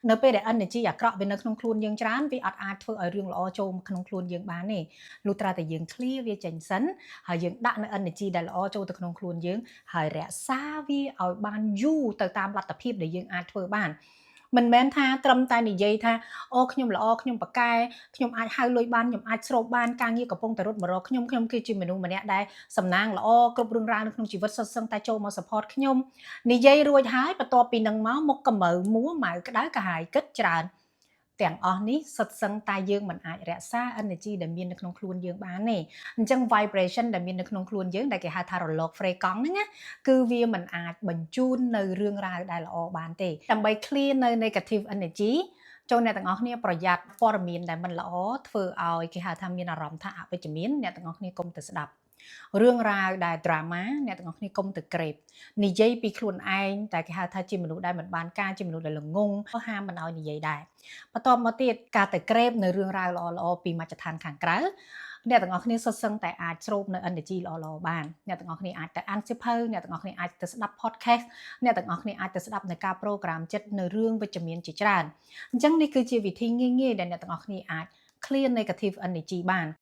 នៅពេលដែល energy អាក្រក់វានៅក្នុងខ្លួនយើងច្រើនវាអត់អាចធ្វើឲ្យរឿងល្អចូលក្នុងខ្លួនយើងបានទេលុះត្រាតែយើង clear វាចេញសិនហើយយើងដាក់នៅ energy ដែលល្អចូលទៅក្នុងខ្លួនយើងហើយរក្សាវាឲ្យបានយូរទៅតាមលទ្ធភាពដែលយើងអាចធ្វើបានមិនមែនថាត្រឹមតែនិយាយថាអូខ្ញុំល្អខ្ញុំប៉ាកែខ្ញុំអាចហៅលុយបានខ្ញុំអាចស្រូបបានការងារកំពុងតែរត់មករកខ្ញុំខ្ញុំគឺជាមនុស្សម្នាក់ដែលសំណាងល្អគ្រប់រឿងរ៉ាវនៅក្នុងជីវិតសុទ្ធសឹងតែចូលមក support ខ្ញុំនិយាយរួចហើយបន្ទាប់ពីនឹងមកមុខកម្ៅមួម៉ៅក្តៅកាហាយគិតច្រើនទាំងអស់នេះសុទ្ធសឹងតែយើងមិនអាចរក្សា energy ដែលមាននៅក្នុងខ្លួនយើងបានទេអញ្ចឹង vibration ដែលមាននៅក្នុងខ្លួនយើងដែលគេហៅថារលក frequency ហ្នឹងណាគឺវាមិនអាចបញ្ជូននៅរឿងរ៉ាវដែលល្អបានទេដើម្បី clear នៅ negative energy ចូលអ្នកទាំងអស់គ្នាប្រយ័ត្នព័ត៌មានដែលមិនល្អធ្វើឲ្យគេហៅថាមានអារម្មណ៍ថាអវិជ្ជមានអ្នកទាំងអស់គ្នាកុំទៅស្ដាប់រឿងរ៉ាវដែល drama អ្នកទាំងអស់គ្នាកុំទៅក្រេបនិយាយពីខ្លួនឯងតែគេហៅថាជាមនុស្សដែលមិនបានការជាមនុស្សដែលល្ងងហាមមិនឲ្យនិយាយដែរបន្ទាប់មកទៀតការទៅក្រេបនៅរឿងរ៉ាវល្អៗពីមជ្ឈដ្ឋានខាងក្រៅអ្នកទាំងអស់គ្នាសុទ្ធសឹងតែអាចស្រូបនៅ energy ល្អៗបានអ្នកទាំងអស់គ្នាអាចទៅអានសៀវភៅអ្នកទាំងអស់គ្នាអាចទៅស្ដាប់ podcast អ្នកទាំងអស់គ្នាអាចទៅស្ដាប់នៅការ program ចិត្តនៅរឿងវិជ្ជមានជាច្រើនអញ្ចឹងនេះគឺជាវិធីងាយៗដែលអ្នកទាំងអស់គ្នាអាច clear negative energy បាន។